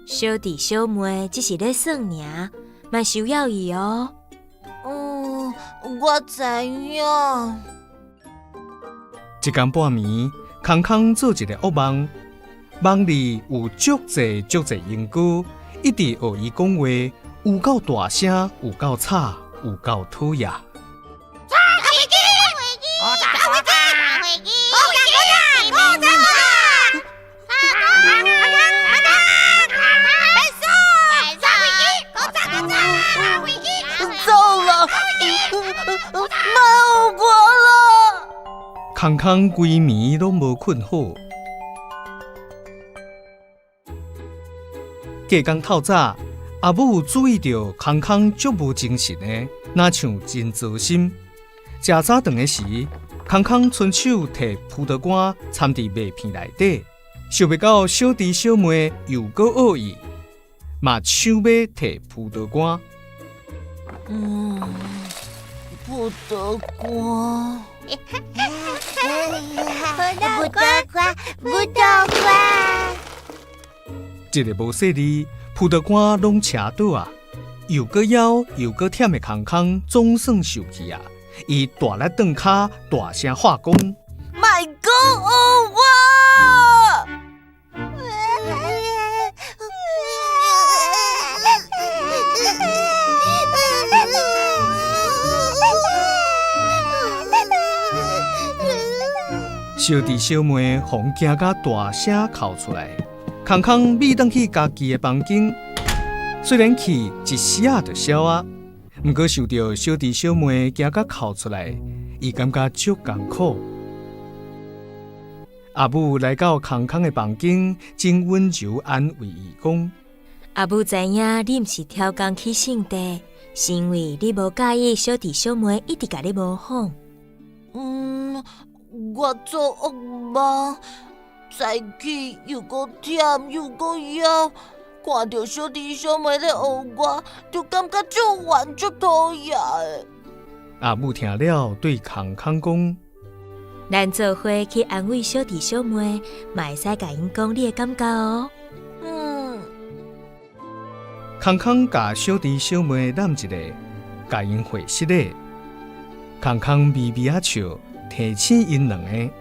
小弟小妹只是咧耍爾，莫傷枵伊哦。嗯，我知影。一工半暝，康康做一个惡夢，夢裡有足濟足濟鸚鵡，一直學伊講話，有夠大聲，有夠吵，有夠討厭。糟了，莫學我啦！康康規暝攏無睏好。隔工透早，阿母注意著康康足無精神的，若像真糟心。食早頓的時，康康伸手提葡萄乾摻佇麥片內底，想袂到小弟小妹又閣學伊，嘛搶欲提葡萄乾。嗯，葡萄乾，葡萄乾，葡萄乾。一个無細膩，葡萄乾攏車倒啊！又閣枵又閣忝的康康總算受氣啊！伊大力轉跤，大聲喊講：莫閣學我！小弟小妹予驚甲大聲哭出來。康康覕轉去家己的房間，雖然氣一時仔就消啊，毋過想著小弟小妹驚甲哭出來，伊感覺足艱苦。阿母來到康康的房間，真溫柔安慰伊講：阿母知影你毋是超工去聖地，是因為你無佮意小弟小妹一直共你模仿。嗯，我做惡夢。早起又閣忝又閣枵，看著小弟小妹咧學我，就感覺足煩足討厭的。阿母聽了，對康康講：咱做伙去安慰小弟小妹，嘛會使共𪜶講你的感覺哦。嗯。康康共小弟小妹攬一下，共𪜶回失禮。康康微微仔笑，提醒𪜶兩个。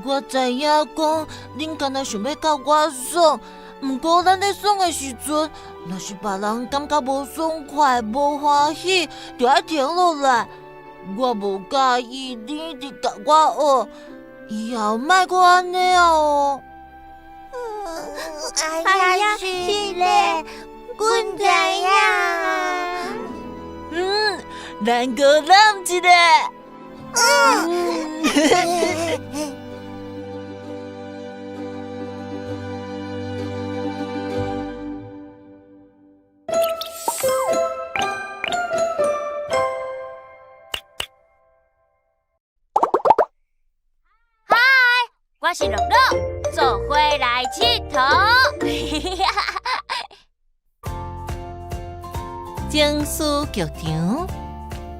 我知影講，恁敢若想欲佮我耍，毋過咱咧耍的時陣，若是別人感覺無爽快、無歡喜，就愛停落來。我無佮意恁一直共我學，以後莫閣按呢哦。哎呀，是咧，阮知影。嗯，咱閣攬一下。嗯。嗨，我是樂樂，做伙來𨑨迌。情緒劇場，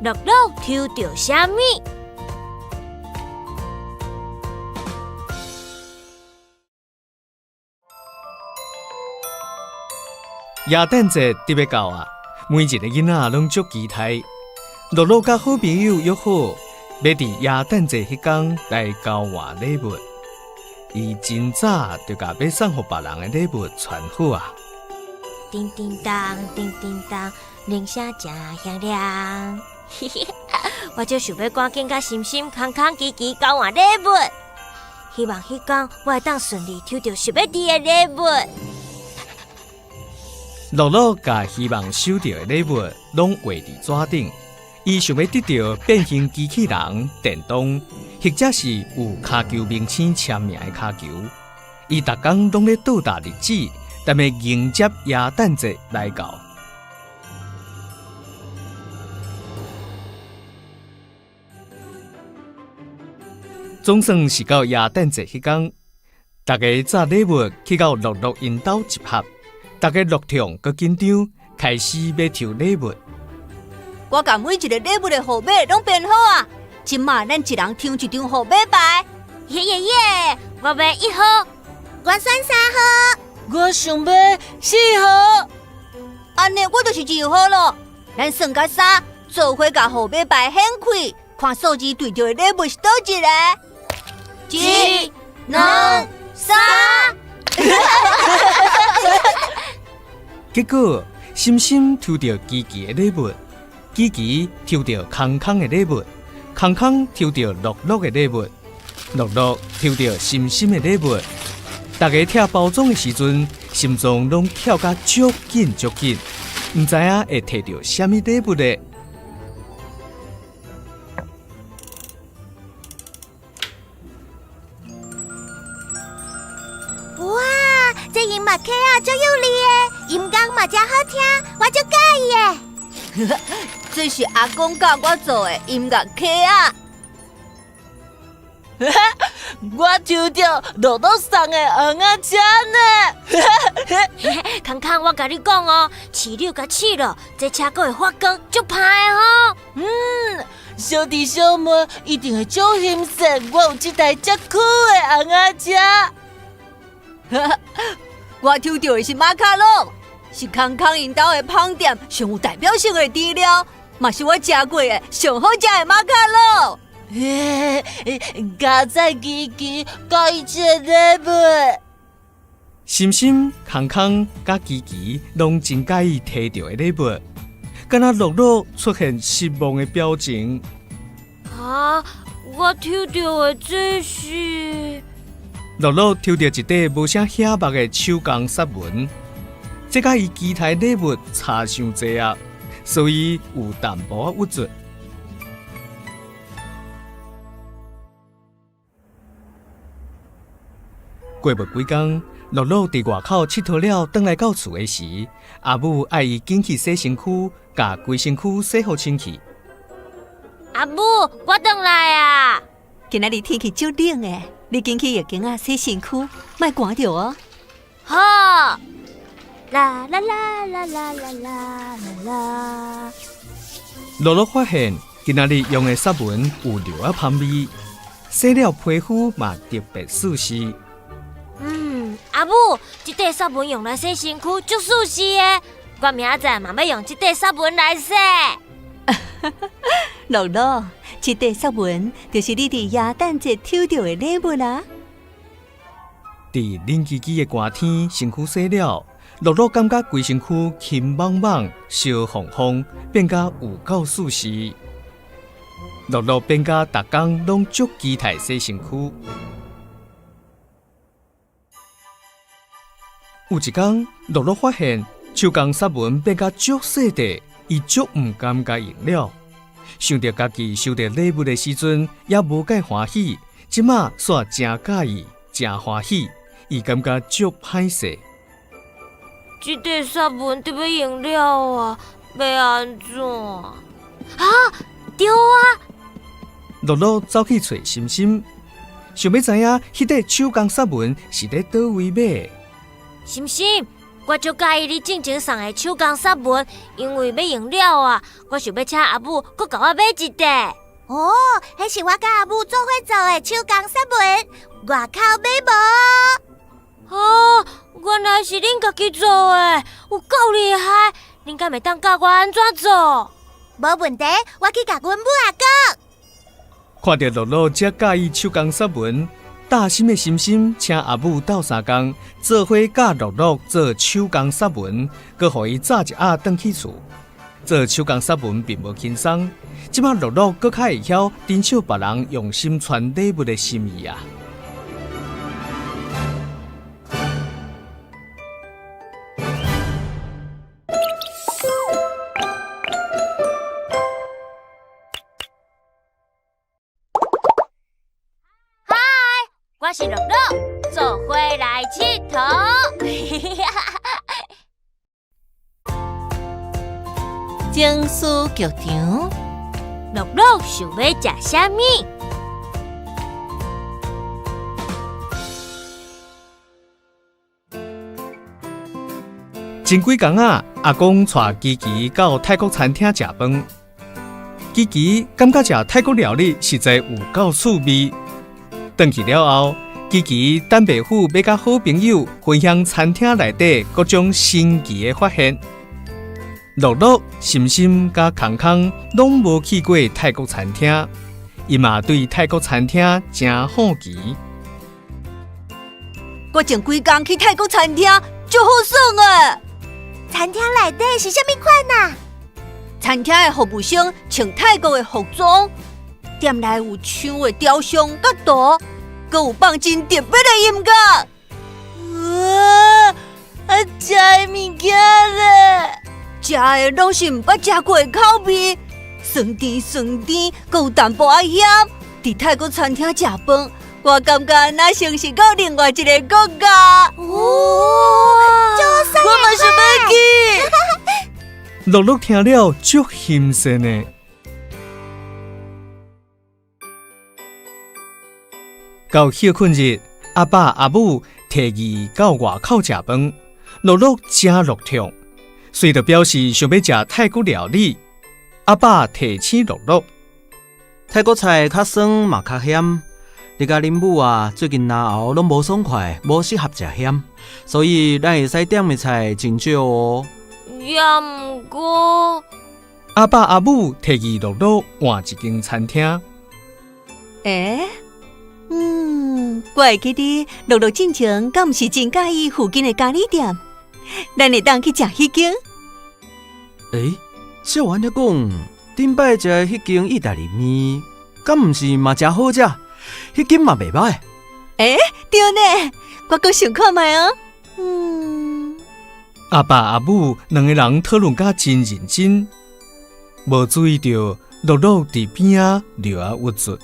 樂樂抽著啥物？耶誕節得欲到啊！每一个囡仔攏足期待。樂樂佮好朋友約好，欲佇耶誕節彼工來交換禮物。伊真早就共欲送予別人的禮物傳好啊！叮叮當，叮叮當，鈴聲誠響亮。我就想欲趕緊佮心心、康康、琪琪交換禮物，希望彼工我會當順利抽著想欲得的禮物。樂樂共希望收著的禮物攏畫佇紙頂，伊想欲得著變形機器人、電動，或者是有跤球明星簽名的跤球。伊逐工攏咧倒踏日子，踮咧迎接耶誕節來到。總算是到耶誕節彼工，大家紮禮物去到樂樂𪜶兜集合，大家樂痛閣緊張，開始欲抽禮物。我共每一个禮物的號碼攏編好啊！這馬咱一人抽一張號碼牌。耶耶耶！我欲1號，我選3號，我想欲4號。按呢我就是2號囉。咱算甲三，做伙共號碼牌掀開，看數字對著的禮物是佗一个？一、兩、三。結果，心心抽著琪琪的禮物，琪琪抽著康康的禮物，康康抽著樂樂的禮物，樂樂抽著心心的禮物。大家拆包裝的時陣，心臟攏跳甲足緊足緊，毋知影會提著啥物禮物咧。哇！這音樂盒仔足有力的，音樂嘛誠好聽，我足佮意的。這是阿公教我做的音樂盒仔。我抽著樂樂送的尪仔車呢。康康，我共你講哦，飼料共飼落，這車閣會發光，足歹的吼。嗯，小弟小妹一定會足欣賞我有這台遮酷的尪仔車。我抽著的是馬卡龍，是康康𪜶兜的芳店上有代表性的甜料，嘛是我食過的上好食的馬卡龍。佳哉琪琪，佮意這个禮物。心心、康康、佮琪琪攏真佮意提著的禮物，敢若樂樂出現失望的表情。啊！我抽著的這是……樂樂抽著一塊無啥顯目的手工雪紋，這佮伊其他禮物差傷濟啊，所以有淡薄仔鬱卒。過無幾工，樂樂佇外口𨑨迌了，轉來到厝的時，阿母愛伊緊去洗身軀，共規身軀洗予清氣。阿母，我轉來啊！今仔日天氣足冷的，你緊去浴間仔洗身軀，莫寒著哦。好。啦啦啦啦啦啦啦啦。樂樂發現今仔日用的雪紋有尿仔香味，洗了皮膚嘛特別舒適。嗯，阿母，這塊雪紋用來洗身軀足舒適的，我明仔載嘛欲用這塊雪紋來洗。樂樂，這塊雪紋就是你佇耶誕節抽著的禮物啊！佇冷吱吱的寒天，身軀洗了，樂樂感覺規身軀輕茫茫、燒烘烘，變甲有夠舒適。樂樂變甲逐工攏足期待洗身軀。有一工，樂樂發現手工雪紋變甲足細塊，伊足毋甘共用了。想著家己收著禮物的時陣，猶無蓋歡喜，這馬煞誠佮意，誠歡喜，伊感覺足歹勢。這塊雪紋得欲用了啊，欲按怎？啊，對啊！樂樂走去揣心心，想欲知影彼塊手工雪紋是佇佗位買。心心，我足佮意你進前送的手工雪紋，因為欲用了啊，我想欲請阿母閣共我買一塊。哦，彼是我佮阿母做伙做的手工雪紋，外口買無。哦，原來是恁家己做的，有夠厲害！恁敢會當教我按怎做？無問題，我去共阮母仔講。看著樂樂遮佮意手工雪紋，大心的心心請阿母鬥相共，做伙教樂樂做手工雪紋，閣予伊紮一盒轉去厝。做手工雪紋並無輕鬆，這馬樂樂閣較會曉珍惜別人用心傳禮物的心意啊！嗨，我是樂樂，做伙來𨑨迌。情緒劇場，樂樂想欲食啥物？前幾工仔，阿公帶琪琪到泰國餐廳食飯。琪琪感覺食泰國料理實在有夠趣味。轉去了後，琪琪等袂赴欲佮好朋友分享餐廳內底各種新奇的發現。樂樂、心心佮康康攏無去過泰國餐廳，𪜶嘛對泰國餐廳誠好奇。我前幾工去泰國餐廳，足好耍的。餐廳內底是啥物款啊？餐廳的服務生穿泰國的服裝，店內有象的雕像佮圖，閣有放真特別的音樂。哇！啊，食的物件咧，食的攏是毋捌食過的口味，酸甜酸甜，閣有淡薄仔鹹。佇泰國餐廳食飯，我感覺若像是到另外一个國家。哦，我嘛想欲去。樂樂聽了足興奮的。到歇睏日，阿爸阿母提議到外口食飯，樂樂誠落拓，隨就表示想欲食泰國料理。阿爸提醒樂樂，泰國菜較酸嘛較鹹，你佮恁母啊最近嚨喉攏無爽快，無適合食鹹，所以咱會使點的菜真少哦。也毋過，阿爸阿母提議樂樂換一間餐廳。欸？我會記得樂樂進前敢毋是真佮意附近的咖喱店，咱會當去食彼間。欸，照按呢講，頂擺食的彼間意大利麵，敢毋是嘛誠好食？彼間嘛袂䆀。欸，對呢，我閣想看覓哦。阿爸阿母兩个人討論甲真認真，無注意著樂樂佇邊仔尿仔鬱卒。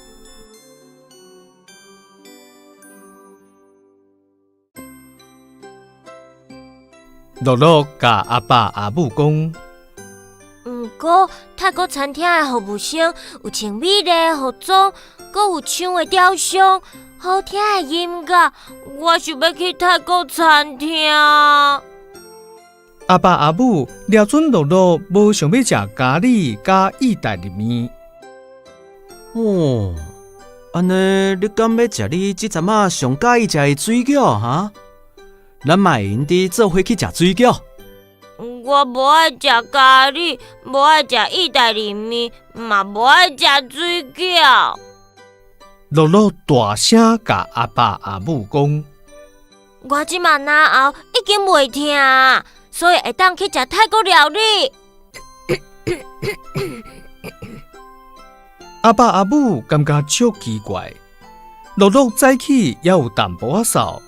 樂樂共阿爸阿母講，毋過泰國餐廳的服務生有穿美麗的服裝，閣有象的雕像，好聽的音樂，我想欲去泰國餐廳。阿爸阿母掠準樂樂無想欲食咖喱佮意大利麵。哦，按呢你敢欲食你這陣仔上佮意食的水餃哈？咱嘛會用得做伙去食水餃。我無愛食咖喱，無愛食意大利麵，嘛無愛食水餃。樂樂大聲共阿爸阿母講：我這馬嚨喉已經袂疼，所以會當去食泰國料理。阿爸阿母感覺足奇怪，樂樂早起猶有淡薄仔瘦，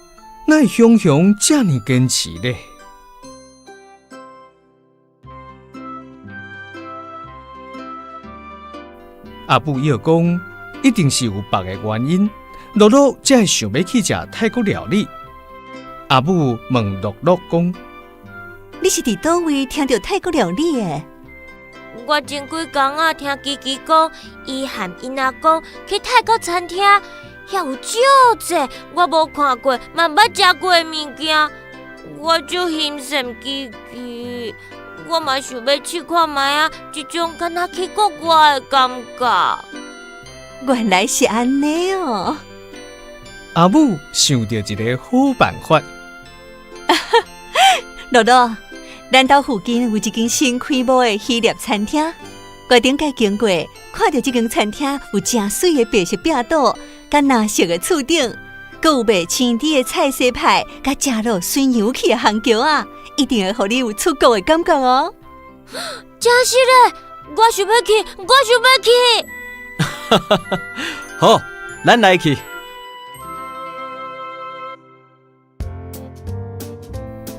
哪會雄雄遮爾堅持咧？阿母又講，一定是有別个原因，樂樂才會想欲去食泰國料理。阿母問樂樂講：你是佇佗位聽著泰國料理的？我前幾工仔聽琪琪講，伊和𪜶阿公去泰國餐廳，遐有足濟我無看過、嘛毋捌食過的物件，我足欣羨琪琪，我嘛想欲試看覓仔，這種敢若去國外的感覺。原來是按呢哦。阿母想著一个好辦法。樂樂，咱兜附近有一間新開幕的希臘餐廳，我頂擺經過，看著這間餐廳有誠媠的白色壁桌，佮藍色的厝頂，閣有賣青甜的菜色派，佮食落媠洋氣的烘橋仔，一定會予你有出國的感覺哦。真實的，我想欲去，我想欲去。好，咱來去。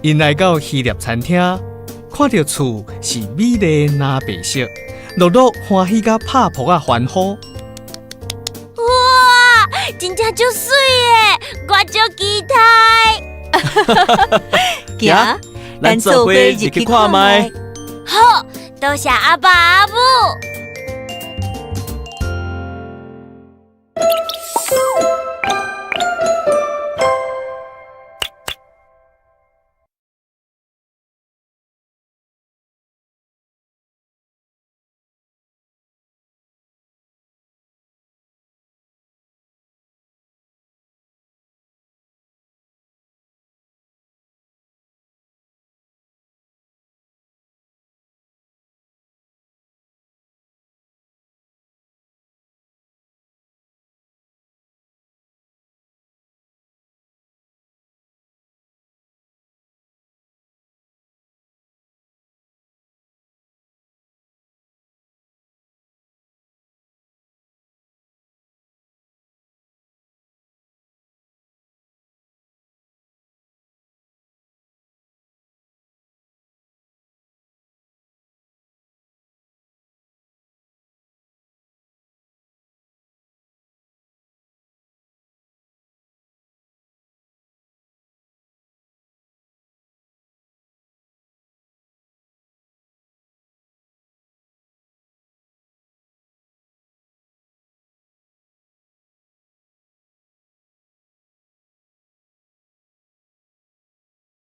𪜶來到希臘餐廳，看著厝是美麗藍白色，樂樂歡喜甲拍噗仔歡呼。哇，真正足媠的，我足期待。行，咱做伙入去看覓。好，多謝阿爸阿母。